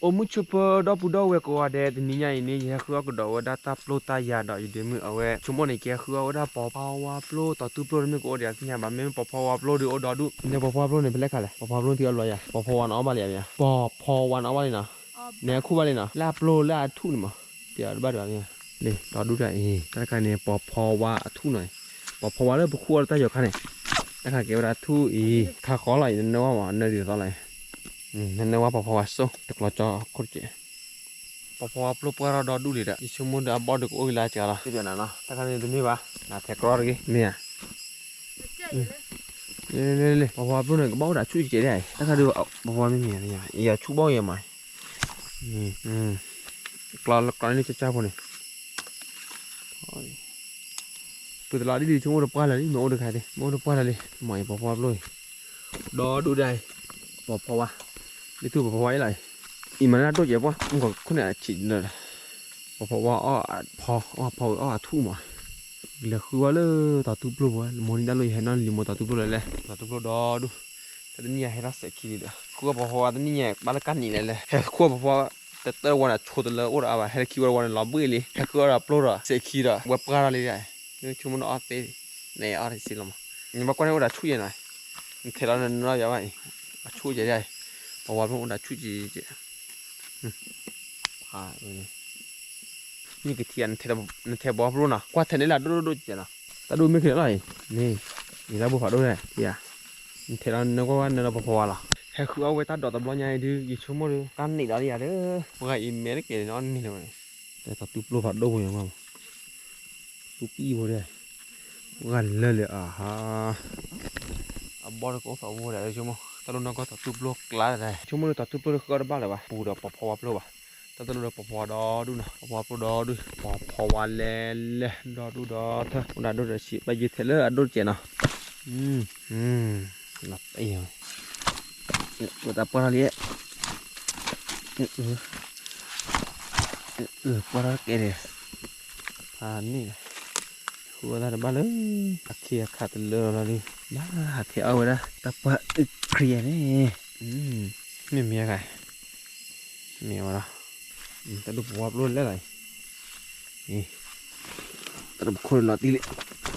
အိၣ်မုာ်ဆိးပၢၤ ဒီပုၢ်ဒီဝဲၢ်ကိးဂၤဒဲး, တနံၤညါအံၤန့ၣ် ယဟဲဃုအီၣ်ကဒီးဝဲဒၣ်တၢ်ပျိတၢ်ယၤဒီး ယဒ့မုၣ်အဝဲ ဆိကမိၣ်န့ၣ် ကဟဲဃုအီၣ်ဝဲဒၣ်ပီၤဖီဝါပျိ တီၤတူၢ်ပျိတမ့ၢ်ကအိၣ်ဒီးသ့ၣ်ညါဘၣ်, မ့မ့ၢ်ပီၤဖီဝါပျိဒီးအိၣ်ဒီဒူၣ်, နပီၤဖီဝါပျိန့ၣ် ဖဲလဲၣ်ခါလဲၣ်, ပီၤဖီဝါပျိထံအီၣ်ဘျီယၤ, ပီၤဖီဝါနအီၣ်ဘၣ်လံဧါ, ပီၤဖီဝါနအီၣ်ဘၣ်လံနီၤ, နဟဲခူၣ်ဘၣ်လံနီၤ, လၢအပျိလၢအထူၣ်န့ၣ်မး, တဲအီၤတဘၣ်ဒံးဘၣ်, လံာ်တီဒူၣ်တၢ်အံၤ တၢ်တခါန့ၣ် ပီၤဖီဝါအထူၣ်နီၤ, ပီၤဖီဝါလၢပခူၣ်အီၣ်တၢ်ယီၤခါန့ၣ်, တၢ်တခါကဲဝဲဒၣ်ထူၣ်အံၤ, ခါဃီလီၤအံၤ နနၢဝဲမး နနၢဒ်သိးလီၤ, နနၢဝဲပီၤဖီဝါစိ တကျီကၠီခိၣ်တကဲး ပီၤဖီဝါပျိပှၢ်ထီၣ်ဒီဒူၣ်လံဒီး ယဆိကမိၣ်ဒီးအဘီၣ်ဒီးကအိၣ်က့ၤလၢအစှၤလီၤ, သ့ၣ်ညါနီၤ, တၢ်ခါန့ၣ်တမ့ၢ်ဘၣ်, နထဲးကြီတဂ့ၤ မ့ၢ်ဧါ, လံ ပီၤဖီဝါပျိန့ၣ် ကဘၣ်အိၣ်ဒီးဆူၣ်ကဲးဒ်အံၤ, တၢ်ခါဒုး ပီၤဖီဝါမ့ၢ်မံၤ ယဆူၣ်ဘီၣ်ယဲမး, ကျီကျီန့ၣ်ကၠၢ်ကၠၢ်ဖိန့ၣ် ပတလီၤဒ်ဒ်ဆိကမိၣ်တပှၢ်လၢာ်လံ, မ့ၢ်အိၣ်တခါသ့ၣ်, မ့ၢ်အိၣ်တပှၢ်လၢာ်လံ, မ့ၢ်အံၤပီၤဖီဝါပျိအံၤ, ဒီဒူၣ်ဒၣ်အံၤ, ပီၤဖီဝါ, ဒ်ထူၣ်ပီၤဖီဝါအံၤလီၤအံၤ, အံၤမၤန့ၢ်ဒိၣ်ကဲးပှၢ်, မ့ၢ်ကီးခိၣ်န့ၣ်အဆံးလၢာ်, ပီၤဖီဝါအီၣ်အဖီ, အီၣ်အဖီအီၣ်အထူၣ်မး, လဲၤဃုဝဲလၢတီၤတူၢ်ပျိဖိ, မိၢ်နံၤတၢ်လိၣ်ယဟဲနီၢ်လံၤမိၢ်တီၤတူၢ်ပျိလၢလဲၣ်, တီၤတူၢ်ပျိဒီဒူၣ်, တနံၣ်ညါဟဲထီၣ်စဲးခံလံဒီး ဃုအီၣ်ပီၤဖီဝါတနံၣ်ညါ ဘၣ်လၢကါနံၤလဲၣ်လဲၣ်, ဟဲဃုအီၣ်ပီၤဖီဝါ တတၢၢ်ဝဲန့ၣ် ဆိတလၢအိၣ်ဒီးအါဘၣ်, ဟဲလၢခံဝဲတဝီန့ၣ် လီၤဘှံးလံ, ဟဲဃုအီၣ်ဒီးပျိဒီးစဲးခံဒီး ဝဲပှၢ်ထီၣ်လံဒၣ်, ဆိကမိၣ်နအီၣ်သ့, နအီၣ်တစ့လီၤမး, နဘၣ်ကွၢ်န့ၣ်အိၣ်ဒီးဆူၣ်ယဲနီၤ, နထဲးလီၤနနီၢ်ယၤဘၣ်အံၤ, အဆူၣ်ယဲဒၣ်အံၤ, ပီၤဖီဝါပျိအိၣ်ဒီးဆူၣ်ကဲးကဲး, မ့ၢ်ကထံၣ်ဧါ, နထဲးဘီပျိနီၤ, ကွၢ်ထဲးန့ၣ်လၢအဒိၣ်ဒိၣ်ဒိၣ်ကဲးနီၤ, တၢ်ဒိၣ်မ့ၢ်ကလဲၤလီၤအံၤ, န့ၣ်, ယတၢ်ဘိဖးဒိၣ်န့ၣ်, နထဲးလီၤနကွၢ်ဝဲနလီၤပီၤဖီဝါလီၤ, ဟဲဃုအီၣ်ဝဲတၢ်ဒိးတဘျီညါအံၤဒုး ယဆိကမိၣ်ဒီး တၢ်န့ၢ်ဒီးလံယၤဒီး, ပှၤဂၤအံၤမဲာ်တကဲးန့ၣ်နီၤန့ၢ်လၢၤဝဲန့ၣ်, တဲတီၤတူၢ်ပျိဖးဒိၣ်ဖိညါမး, တူၢ်ပံၣ်ဖိဒဲး, ပှၤဂၤလၢာ်လၢာ်အဟါ အဘီၣ်တကအိၣ်သးဝိဒီး ဆိကမိၣ် တၢ်လိၣ်နီၢ်ကီၢ်တီၤတူၢ်ပျိကျါတဒၣ်, ဆိကမိၣ်လၢတီၤတူၢ်ပျိတဃုအီၣ်တဘၣ်လၢၤဘၣ်, ပူၤဒီးပီၤဖီဝါပျိဘၣ်, တၢ်တလိၣ်လၢပီၤဖီဝါဒီဒူၣ်နီၤ, ပီၤဖီဝါပျိဒီဒူၣ်, ပီၤဖီဝါလဲၤလဲၤ ဒီဒူၣ်ဒီထၢ အိၣ်ဒၣ်ဒိၣ်ဒီးဆံး ဘၣ်ယုၢ်ထဲးလၢအဒိၣ်တကဲးနီၤ, လီၤတံၢ်ဝဲ, ဝဲတၢ်ပှၢ်ထီၣ်လံ, ပှၢ်ထီၣ်ကဲဒဲး, ဖးန့ၣ်, ဃုဝဲဒၣ်တဘၣ်လၢ အခ့အခါတလၢလီၤလီၤဒုး ဘၣ်ဟးထဲးအီၣ်ဝဲဒၣ် တၢ်ပှၢ်အုၣ်ခရံာ်န့ၣ်, မ့ၢ်မ့ၢ်ဂၤ, မ့ၢ်ဝဲလီၤ, တၢ်ဒိၣ်ပီၤဖီဝါပျိလဲၣ်လီၤအံၤ, တၢ်ဒိၣ်ပခိၣ်လီၤတံၢ်လံ, ချီတညၣ်ကထံဝဲ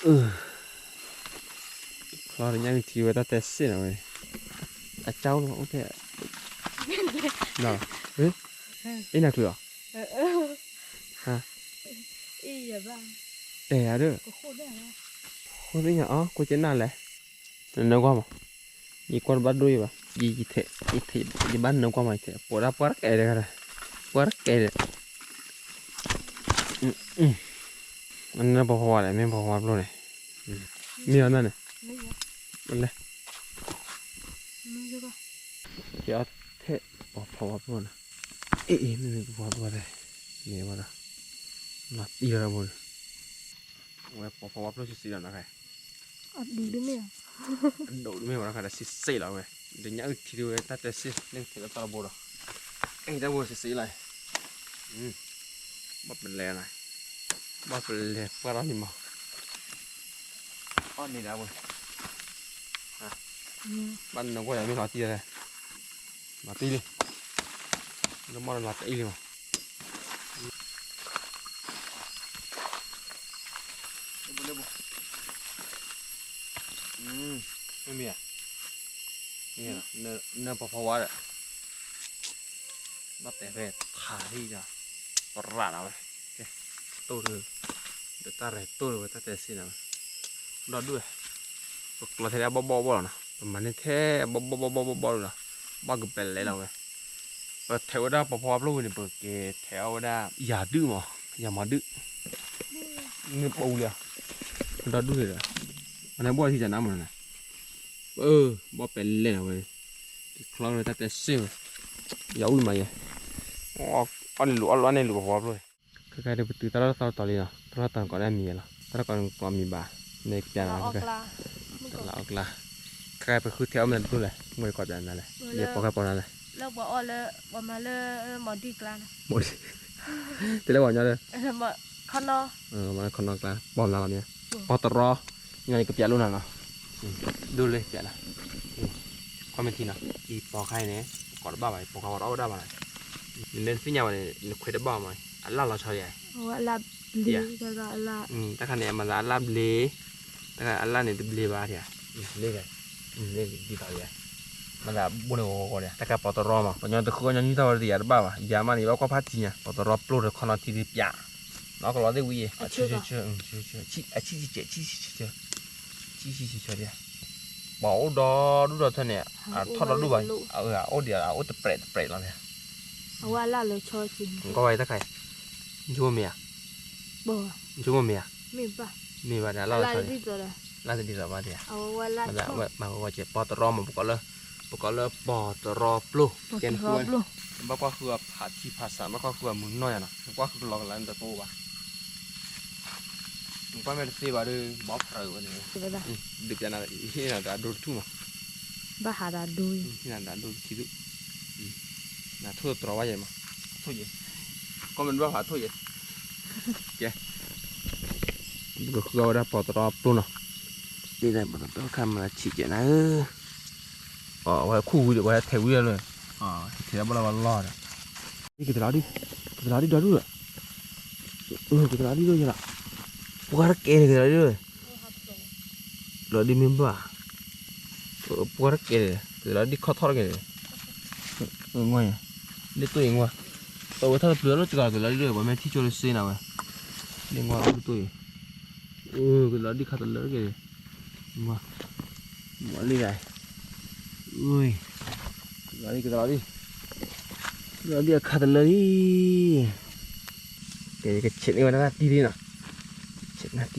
တၢ်တဲစ့ၣ်နီၤဝဲ, အကၠီလီၤအိၣ်ဖဲ, အ့ၣ်နၤချုးအီၤ, တဲယၤဒၣ်, ဃိသ့ၣ်ညါအီၤ ကွၢ်ကဲနၢ်လဲၣ်, နနၢကွၢ်မး, ယကွၢ်တဘၣ်ဒိၣ်ယဘၣ်, ယ, ယ, ယဘၣ်နၢကွၢ်မး ယထဲး, ပှၤဒၣ်ပှၢ်တကဲဒဲး, ပှၢ်တကဲဒဲး, နပီၤဖီဝါလဲၣ် မ့ၢ်ပီၤဖီဝါပျိန့ၣ်, မ့ၢ်အီၤနၢ်န့ၣ်, လဲၣ်, ကဲအီၤထဲးပီၤဖီဝါပျိန့ၣ်, အ့ၣ် မ့ၢ်မ့ၢ်ပီၤဖီဝါပျိလဲၣ်, မ့ၢ်ဝဲဒီး, လီၤတံၢ်လီၤတၢ်ဘိန့ၣ် ဝဲပီၤဖီဝါပျိစံးစံးလီၤနီၤ, အဒိၣ်တမ့ၢ်ဘၣ်နီၤ, ဒီးစံးစ့ၣ်လီၤဝဲ, ဒီးညၣ်အုၣ်ထံဒၣ်ဝဲတၢ်တဲစ့ၣ် လၢကထဲးလၢတၢ်တဘိဒီး, အဲၣ်တၢ်ဘိစံးစ့ၣ်လီၤ, ဘၣ်ပလဲၤနီၤ, ဘၣ်ပလဲၤပှၢ်ထီၣ်န့ၣ်မး, အီၣ်န့ၣ်ဒၣ်ဝဲ, ဘၣ်နကွၢ်ယၤမ့ၢ်လီၤတံၢ်လဲၣ်, လီၤတံၢ်လံ, လၢမီၢ်လီၤတံၢ်လံမး မ့ၢ်မ့ၢ်ဧါ, မ့ၢ်ဧါ, နပီၤဖီဝါဒီး, ဘၣ်တဲဖဲထးဟံၣ်ဒီး, ပရၣ်လီၤဝဲ, ကဲ, တိၢ်ဒီး, ဒီးတၢ်ရဲၣ်တိၢ်ဒီးဝဲတၢ်တဲစ့ၣ်န့ၣ်ဝဲ, ဒီဒူၣ်ဝဲ, ပကျီထဲဒၣ်ဘီၣ်ဘီၣ်ဘီၣ်လီၤနီၤ, ပမၤန့ၢ်ထဲဘီၣ်ဘီၣ်ဘီၣ်ဘီၣ်ဘီၣ်လီၤ, ဘၣ်ကပဲလဲလီၤဝဲ ပထဲးဝဲဒၣ်ပီၤဖီဝါပျိဝံၤန့ၣ် ပက့ၤထဲးအီၣ်ဝဲဒၣ် ယၤဒုၣ်မး, ယၤမၤဒုၣ်, မ့ၢ်ပူၤလံဧါ, ဒီဒူၣ်လံဒီး, အန့ၣ်ဘီၣ်ထံၣ်တၢ်နါမးန့ၣ်, အၢ ဘီၣ်ပဲလဲၣ်လီၤဝဲ, ကချီဝဲတၢ်တဲစ့ၣ်ဝဲ, ယၤအူၣ်မးယဲ, အီၣ်န့ၢ်လူၤ အီၣ်န့ၢ်လူၤပီၤဖီဝါပျိ, ခဲကဲဒ်ပတုၤတၢ်လီၢ်တတီၤလံနီၤ, တၢ်လီၢ်တတီၤန့ၣ်ကိးဒၣ်မံၤယဲလီၤ, တၢ်လီၢ်တတီၤန့ၣ်ကျီမံၤဘၣ်, မ့ၢ်ကပျးလီၤ, တၢ်လီၢ်အီၣ်ကျါ, ခဲကဲပဃုထဲးအီၣ်မ့ၢ်တဒူၣ်လဲၣ်, မ့ၢ်ကိးပျးနၤလဲၣ်, ယဲပီၤခဲပီၤနၤလဲၣ်, လၢပှၤအီၣ်လၢ, ပှၤမၤလၢ, မီၤဒံၣ်ကျါန့ၣ်, မီၤဒံၣ်, တဲလၢပှၤကညီလၢ, ခီနီၤ, ခီနီၤကျါ, ပီၤနၤလီၤမ့ၢ်, ပီၤတရီ, ညီယကပျးလိာ်နၤနီၤ, ဒိၣ်လၢပျးနၤ, ကွၢ်မ့ၢ်ထံနီၤ, အံၤပီၤခါအံၤန့ၣ်, ပိာ်တဘၣ်ဘၣ်, ပိာ်ခွါပိာ်တအီၣ်ဝဲဒၣ်ဘၣ်နီၤ, နမ့ၢ်တသ့ၣ်ညါဘၣ်န့ၣ် နခွဲးတဘၣ်မး, အလၣ်လီၤဆီယဲ, အဝဲအလၣ်ဘျ့, တၢ်တခါန့ၣ် အမၤသးအလၣ်ဘျ့, တၢ်ခါအလၣ်န့ၣ်တဘျ့ဘၣ်ဒၣ်, ဒ်သိးယဲ, မၤသးဘိန့ၣ်ဂီၤဂီၤဒၣ်, တၢ်ခါပိာ်တရီမး ပှၤညီတဃုအီၣ်ညီနုၢ်တၢ်ဝဲတယၤတဘၣ်ဘၣ်, ယၤမးန့ၣ် ဘၣ်ကွၢ်ဖးထံညါ, ပိာ်တရီပျိၢ်ဒီးခီနီၤထံဒံးပျး, နီၢ်ကလီၤသ့ၣ်ဝံၤအံၤ, အဆၢဆၢဆၢ, အဆံဆံဆၢ, ဆံဆံဆၢ, ဆံဆံဆၢဒၣ်, ပှၤအိၣ်ဒီဒူၣ်ဒီထၢန့ၣ်, အထီၣ်ဒီဒူၣ်ဘၣ်, အအိၣ်ဒံး အအိၣ်တပြဲးတပြဲးလီၤန့ၣ်, အဝဲအလၣ်လၢဆီ, ကွၢ်ဝဲတၢ်ခါအံၤ, နဆိကမိၣ်မ့ၢ်ဧါ, နဆိကမိၣ်မ့ၢ်ဧါ, မ့ၢ်ဘၣ်, မ့ၢ်ဘၣ်ဒီးအလၣ်လီၤဆီ, လၢ်တဒ်သိးဘၣ်ဒၣ်, မၤဂီၤဂီၤကဲ ပိာ်တရီမး ပကိးလၢ, ပကိးလၢပိာ်တရီပျိၢ်, ကဲနဃု, ဘၣ်ကွၢ်ဃုအဖးထံဖးစး ဘၣ်ကွၢ်ဃုအမုၢ်နီၢ်ယၤနီၤ နကွၢ်ဃုကလီကလီန့ၣ်တသိးဘၣ်, နကွၢ်မ့ၢ်တသ့ဘၣ်ဒီး ဘၣ်ဖျါဝဲန့ၣ်, ဒုးပျးနၤ ဟ့ၣ်နၤဒီးအဒိတထူၣ်မး, ဘၣ်ဟးဒီးဒိ, ဟ့ၣ်နၤဒီးအဒိတထူၣ်, နထိၣ်တတြီဘၣ်ယဲမး, ထိၣ်ယဲ, ကီၢ်မ့ၢ်ဘၣ်ဖးထိၣ်ယဲ, ကဲ ပကဃုအီၣ်ဝဲဒၣ်ပိာ်တရီပျိၢ်နီၤ, ဒ်သိးပိာ်တရီခါမၤဆံးကဲနၤဧၢ, အဝဲခူၣ်ဝံၤဒီး ပှၤထဲးဝံၤလီၤ, ထဲးဘၣ်လီၤဘၣ်လီၤဒီး, ကသလီၤဒု, ကသလီၤဒုဒီဒူၣ်ဒီး, ကသလီၤဒုဒီယလီၤ, ပှၤတကဲန့ၣ် ကသလီၤဒု, လီၤဒုမ့ၢ်ဘၣ်, ပှၤတကဲန့ၣ် ကသလီၤဒုခီၣ်ထီၣ်တကဲန့ၣ်, လၢတိၢ်အံၤငွၢ်, တဝဲထီၣ်တပျုၤလၢတဂၤ ကသလီၤဒုဒီး ပှၤမ့ၢ်ထံၣ်ကၠိလၢစ့နၤဝဲ, လၢငွၢ်လၢတိၢ်အံၤ, ကသလီၤဒုခါတလၢတကဲန့ၣ်, မၤလံဒၣ်, ကသလီၤဒု, ကသလီၤဒု, ကသလီၤဒုအခါတလၢလံ, ကဲ ယကဆဲးန့ၢ်ဝဲဒၣ်တံၢ်လံနီၤ, ဆဲးန့ၢ်တံၢ်,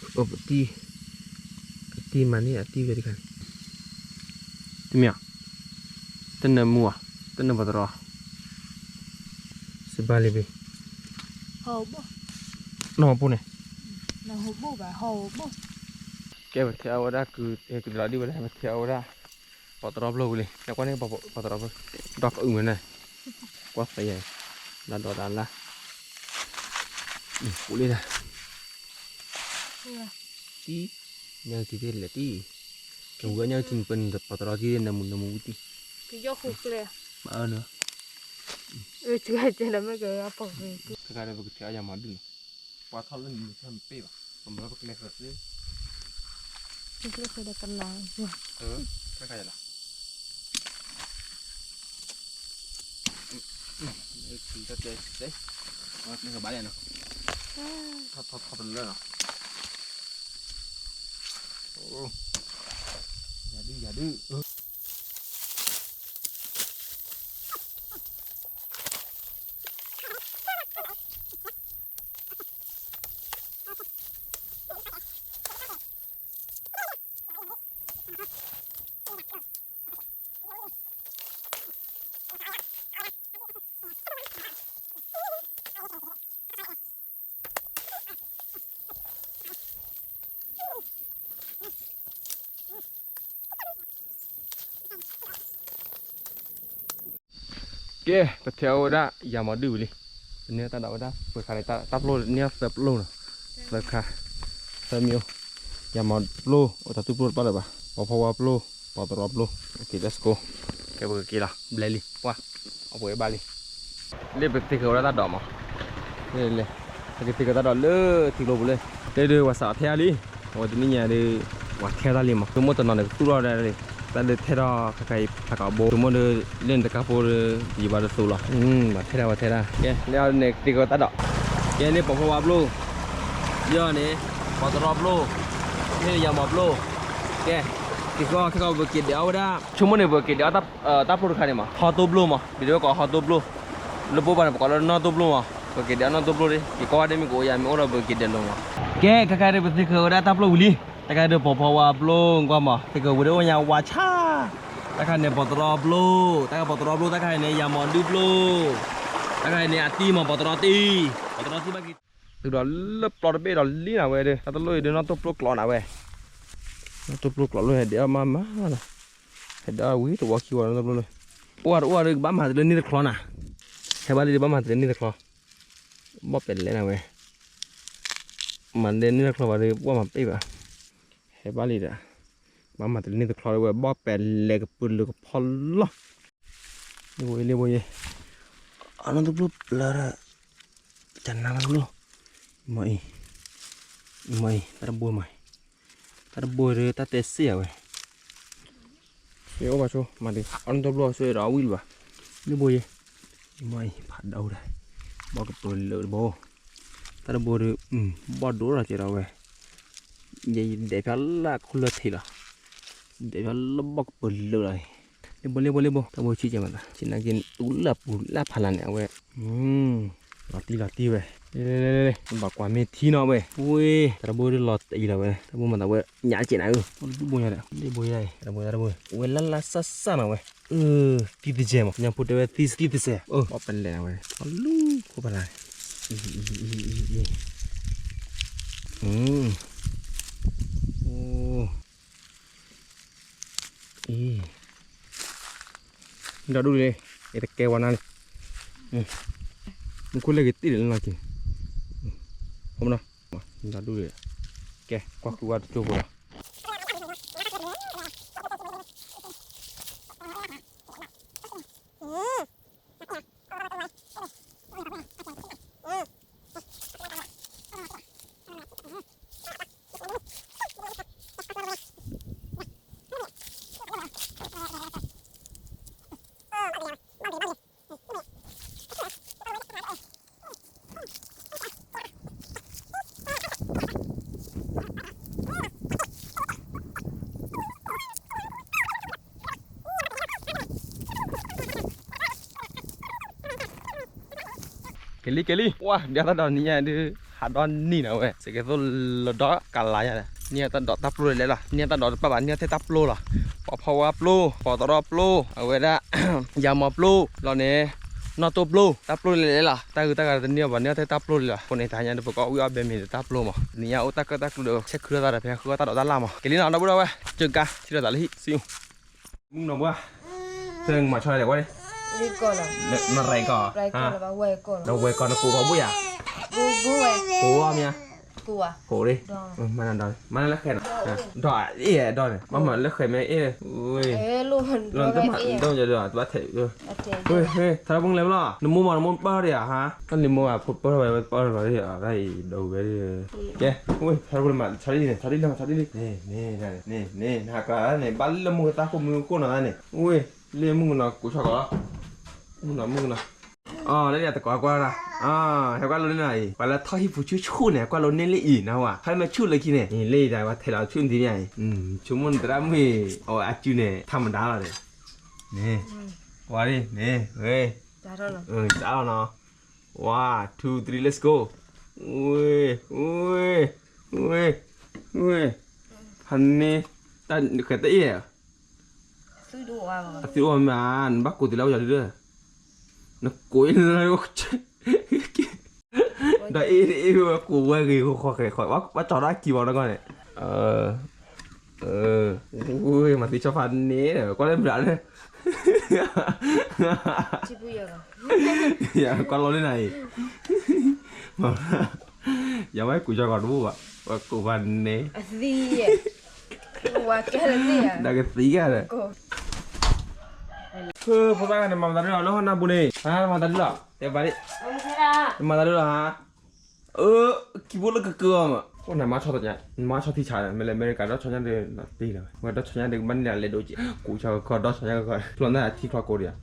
အိၣ်ပတံၢ်, ကတံၢ်မၤန့ၢ်အတံၢ်ဝဲတခါ, တမ့ၢ်, တနၢမူဧါ, တနၢပိာ်တရီ, စံးဘၣ်လံဘ့ၣ်, နီၢ်ဟိၣ်ဘိန့ၣ်, ကဲ ပထဲအီၣ်ဝဲဒၣ်, ကသလီၤဒုဝဲဒၣ် ပထဲအီၣ်ဝဲဒၣ်, ပိာ်တရီပျိၢ်ဝံၤလံ နကွၢ်န့ၣ် ပိာ်တရီပျိၢ်, ဒီးကအုၣ်မ့ၢ်န့ၣ်, ကွၢ်သ့ယဲ, နဒီးတၢ်လၢ်, ပူၤလံဒၣ်, တံၢ်, ညၣ်အုၣ်ထံသ့ၣ်လဲၤတံၢ်, ကဝံၤညၣ်အုၣ်ထံန့ၣ် ပနံၤဒီးပိာ်တရီက့ၤနၢမူနၢမူဝံၤတံၢ်, ကယီၢ်ဃိကျဲ, မၤအၢနၢ, တခါဒီးပကထဲအီၣ်ယၤမၤဒုၣ်နီၤ, ပှၤထီၣ်လၢနံၤမုၢ်ထီၣ်မ့ၢ်ပ့ၢ်ဘၣ်, ပမၤပကလဲၤဃၢၤသ့, ပကလဲၤဃၢၤဒီးကနၤ, တခါယၤလီၤ, ထံတၢ်တဲသ့, ပကလဲၤဃၢၤဘၣ်လဲၣ်နီၤ, ထီၣ်ထီၣ်ထီၣ်တလၢနီၤ, ယၤဒုၣ်ယၤဒုၣ် ကဲ ပထဲအီၣ်ဝဲဒၣ် ယၤမၤဒုၣ်ဝံၤလံ, ပန့ၢ်တၢ်ဒိးဝဲဒၣ် ပှဲၤခါန့ၣ် တၢ်ပျိန့ၢ်သၢပျိနီၤ, သၢခါ, သၢမံၤအိၣ်, ယၤမၤပျိ အိၣ်တၢ်သူၣ်ပျိတပျိလၢၤဘၣ်, ပီၤဖီဝါပျိ, ပီၤတရီပျိ, OK let's go, ကဲပကက့ၤလီၤ ဘျဲလံ, ပှၢ်, အပှဲၤဘၣ်လံ, လၢပသ့ဃၢၤဝဲဒၣ်တၢ်ဒိးမး, လဲၤ, ပကသ့ဃၢၤတၢ်ဒိးလၢထံကျိပူၤလၢ, လၢဒုးဝဲစးထဲလံ, အဝဲတနံၣ်ညါဒုး, ဝဲထဲတၢ်လံမး, ကမိၣ်တနီၤန့ၣ်ကသူၣ်ထီၣ်ဒၣ်လံ, တၢ်ဒုးထဲထီၣ်ခါခါအံၤဖးကီးဘိ, ကမိၣ်ဒုး, လၢနတကါဖိဒုး, ယဘၣ်တသူလီၤ, ဘၣ်ထဲဒၣ်ဝဲထဲဒၣ်, ကဲ, လၢအန့ၣ်သ့ဃၢၤတၢ်ဒိး, ကဲလၢပီၤဖီဝါပျိ, ယီၤန့ၣ်, ပီၤတရီပျိ, မ့ၢ်ယၤမၤပျိ, ကဲ, က့ၤကီခဲကီးပက့ၤဒဲးအီၣ်ဝဲဒၣ်, ဆိကမိၣ်န့ၣ် ပက့ၤဒဲးအီၣ်တၢ်ပျိတခါန့ၣ်မး, ဟီၣ်တိၢ်ပျိမး, ဒ်သိးဝဲကိးဟီၣ်တိၢ်ပျိ, လၢပအိၣ်ဘၣ်န့ၣ် ပကိးလၢနီၢ်တိၢ်ပျိမး, ပက့ၤဒဲးအီၣ်နီၢ်တိၢ်ပျိလံ, က့ၤကီဝဲဒၣ်မ့ၢ်ကအိၣ်ယၤမ့ၢ်အိၣ်ဒီးပက့ၤဒဲးလိာ်မး, ကဲ, ခဲခါဒုးပသ့ဃၢၤဝဲဒၣ်တၢ်ပျိဝံၤလံ, တၢ်ခါဒုးပီၤဖီဝါပျိကွၢ်မး, သ့ဃၢၤဝံၤဒၣ်အိၣ်ညါဝါဆါ, တၢ်ခါန့ၣ်ပီၤတရီပျိ, တၢ်ခါပီၤတရီပျိ, တၢ်ခါန့ၣ် ယၤမၤဒုၣ်ပျိ, တၢ်ခါန့ၣ်အတံၢ်မး ပီၤတရီတံၢ်, ပီၤတရီတံၢ်ဘၣ်က့ၤ, တုၤဒီးလၢပျီတဘ့ၣ်ဒီးလံနၤဝဲဒီး တၢ်တလိၣ်အံၤဒီးနီၢ်တိၢ်ပျိကျိးနၤဝဲ, နီၢ်တိၢ်ပျိကျိးလၢဟဲဒဲးအီၣ်မးမးလီၤ, ဟဲဒဲးအီၣ်ဝံၤတဝီခံဝီနီၢ်တိၢ်ပျိလၢ, အိၣ်ဝဲတအိၣ်ဝဲဒီးကဘၣ်မၤတလၢန့ၢ်တချီနၤ, ဟဲဘၣ်လံဒီးဘၣ်မၤတလၢန့ၢ်တချီ, ဘီၣ်ပဲာ်လဲၣ်နၤဝဲ, မၤတလၢန့ၢ်တချီဘၣ်ဒီး ပှၢ်မၤပ့ၢ်ဘၣ်, ဟဲဘၣ်လံဒီး, ဘၣ်မၤတလ့န့ၢ်တချီဝဲ ဘီၣ်ပဲလဲၤကပၢၤလၢကဖီလီၤ. လ့ဘိယဲ လ့ဘိယဲ, အနီၢ်တဘျီလၢ တနါတဘျီ, မ့ၢ်အံၤ, မ့ၢ်အံၤ တၢ်တဘိမး, တၢ်တဘိဒီးတၢ်တဲစ့ၢ်အဝဲ ယအိၣ်ဘၣ်ဆိ မၤဒ် အနီၢ်တဘျီဆိဒီးအဝံၣ်လၢၤဘၣ်, လ့ဘိယဲ, မ့ၢ်အံၤ ဖးဒိၣ်ဒၣ်, ဘီၣ်ကပၢၤလၢတဘိ, တၢ်တဘိဒီး ဘီၣ်ဒိၣ်လီၤကဲဒီးဝဲ ယဒဲးဖျါလၢခူလၢထံးလီၤ, ဒဲးဖျါလၢဘီၣ်ကပၢၤလၢလီၤ, လ့ဘိလ့ဘိလ့ဘိ, တၢ်ဘိဆံးကဲမးသး ဆံးနာ်က့ တူၢ်လၢပူၤလၢဖးလၢ်န့ၣ် အဝဲ ဘၣ်တံၢ်လီၤတံၢ်ဝဲ, လ့လ့လ့လ့, ဘၣ်ကွၢ်မ့ၢ်ထံနီၤဝဲ, ဝ့ၢ် တၢ်တဘိဒီးလီၤတံၢ်လီၤဝဲ, တၢ်ဘိမၤသးဝဲ ညၣ်ကဲနၤဧၢ, တၢ်ဘိညါဒီး လ့ဘိယဲ, တၢ်ဘိတၢ်တဘိ, ဝဲလၢလၢစၢ်စၢ်နီၤဝဲ, အၢ သံသကဲမး ကညီဖိတဲဝဲသံသကဲ, အၢ ဘီၣ်ပဲလဲၤဝဲ အလူၢ်ခိၣ်ဖးလၢ်န့ၣ်, အံၤ အံၤ အံၤ အံၤ အံၤ အံၤ အံၤ, ဒီဒူၣ်လံ, ယတကဲဝဲနၤလံ, မူခိၣ်လၢဂ့ၤတ့ၢ်လံလီၤက့ၤ, ဟိမနီၤ, ဒီဒူၣ်လံ, ကဲ ကွၢ်ဃုဝဲတကၠိဖိလီၤ. ကလံၤကလံၤ ပှၤ ဒ်တၢ်ဒိးနံၤညါဒုး ဟးဒီနံၤနၤဝဲ စကဲသိးလၢဒီကလးညါဒီး နံၤတၢ်ဒိးတၢ်ပျိလဲၤလဲၤလီၤ နံၤတၢ်ဒိးတပၣ်ဘၣ် နံၤထဲတၢ်ပျိလီၤ ပှၤဖီဝါပျိ ပှၤတရီပျိ အဝဲဒၣ် ယၤမီၤပျိ လီၤန့ၣ် နီၢ်တိၢ်ပျိ တၢ်ပျိလဲၤလဲၤလီၤ တၢ်ဂုၤတၢ်ဂၤတနံၤဘၣ် နံၤထဲတၢ်ပျိလီၤ အဃိန့ၣ်တဟါညါဒုးပကအီၣ်ဝံၣ်အီၣ်ဘဲမ့ၤဒီးတၢ်ပျိမး နံၤညါအိၣ်တၢ်ကၢၣ်တၢ်ကျူဒီး ဆဲးခုထီၣ်သးဒီးဖဲဃုအီၣ်တၢ်ဒိးတၢ်လၢ်မး ကလံၤနီၤ ဒီပုၢ်ဒီဝဲၢ် ကၢကါ ထံၣ်လိာ်သးလၢဟံၣ် စံၣ် မုၣ်ကနီၤပှၢ် သၢမၤဆီလဲၣ်ဝဲန့ၣ် နရဲၣ်ကီၢ် ဒီးဝဲၢ်ကီၢ်နကိးဂီၤဘိၣ်ယၤ ကိးဂီၤမ့ၢ်ဧါ ကိးလံ မၤနၤဒီး မၤနၤလၢဃဲနီၤ ဒီးအ့ၣ်ဒီးန့ၣ် မၤမၤလၢဃဲမ့ၢ်အ့ၣ် လီၤတမၤဒိၣ်ယၤဒီး တဘၣ်ထဲး ထါပူၤလဲၤဘၣ်လီၤ နမိၢ်မး နမိၢ်ပၢၢ်ဒီးဧါဟါ တၢ်လံၤမိၢ်ဘၣ် ဖိပၢၢ်ထီၣ်ဝဲ ပၢၢ်ထီၣ်လီၤ တၢ်အံၤဒိးဝဲ ကဲ ဝ့ၢ် ထါပူၤလဲၤမး ဆီဒံၣ်န့ၣ် ဆီဒံၣ်လၢ ဆီဒံၣ်လံ န့ၣ် န့ၣ် န့ၣ် နဟးကျါန့ၣ် ဘၣ်လၢမုၢ်ကသၣ်ခိၣ်မုၢ်ခိၣ်နီၤန့ၣ် ဝ့ၢ် လ့ၣ်မုၣ်ကနီၤ ကိးဆီကီးလီၤ မုၣ်ကနီၤ မုၣ်ကနီၤ အီၤ လၢယတကိးကွၢ်ဒၣ် အီၤ ဟဲကွၢ်လိန့ၢ်နၤအံၤ ပှၤလၢထီၣ်ဟံၣ်ပူၤဆူၣ်ဆူၣ်န့ၣ် ကွၢ်လိန့ၢ်လၢအံၤနဝဲ ဟဲမ့ၢ်ဆူၣ်လၢခံန့ၣ် အံၤ လၢယတၢ်ဝဲထဲးလီၤဆူၣ်နသံမ့ၢ်အံၤ ဆိကမိၣ်နသရၣ်မုၣ်အံၤ အဝဲအစုန့ၣ် ထါမဒါလီၤန့ၣ် န့ၣ် ဝါဒ်န့ၣ် ဝဲ စးလီၤနီၤ one two three let's go ဝ့ၢ် ဝ့ၢ် ဝ့ၢ် ဝ့ၢ် ဟးန့ၣ် တၢ်ဃဲၤတအ့ၣ် အသုအိၣ်မး နဘၣ်ကိးတုၤလၢအယီၤဒုဒီး နကိးအ့ၣ်လၢ ဒီးအ့ၣ်အ့ၣ်ဝဲကိးဝဲဂ့ၤဃီဃီဃဲဃီ ဘၣ်ကၠီၤဒၣ်ကံၤဘၣ်နီၢ်ကီၢ်န့ၣ် မၤသံဆီဖးန့ၣ် ကွၢ်လၢဘျးန့ၣ် ကွၢ်လီၤန့ၢ်နၤအံၤ ယၤဝဲကူးဆီကီးတဘူၣ်ဘၣ် ဝဲကူးဖးန့ၣ် ဒၣ်ကသံကဒီး ဖိသၣ်ဂၤန့ၣ် မၤမၤတၢ်ဒုလီၤ လၢဟီၣ်နၢ်ပူၤန့ၣ် ဟါ မၤတၢ်ဒုလီၤ တဲဘၣ်ဒ် မၤတၢ်ဒုလီၤဟါ အၢ ကံဖိလၢကကၢအီၤမး အိၣ်နမါဆီတညါ နမါဆီထံဆါ မ့ၢ်လၢအမဲရကၤဒီးဆီညါဒီး နတ့လီၤ ဝဲဒီးဆီညါဒီးကဘၣ်န့ၢ်လၢအလဲၤဒိၣ်က့ ကူးဆီကီးဒီးဆီညါကီး ဖျီၣ်န့ၢ်ထံချီကိးဒံး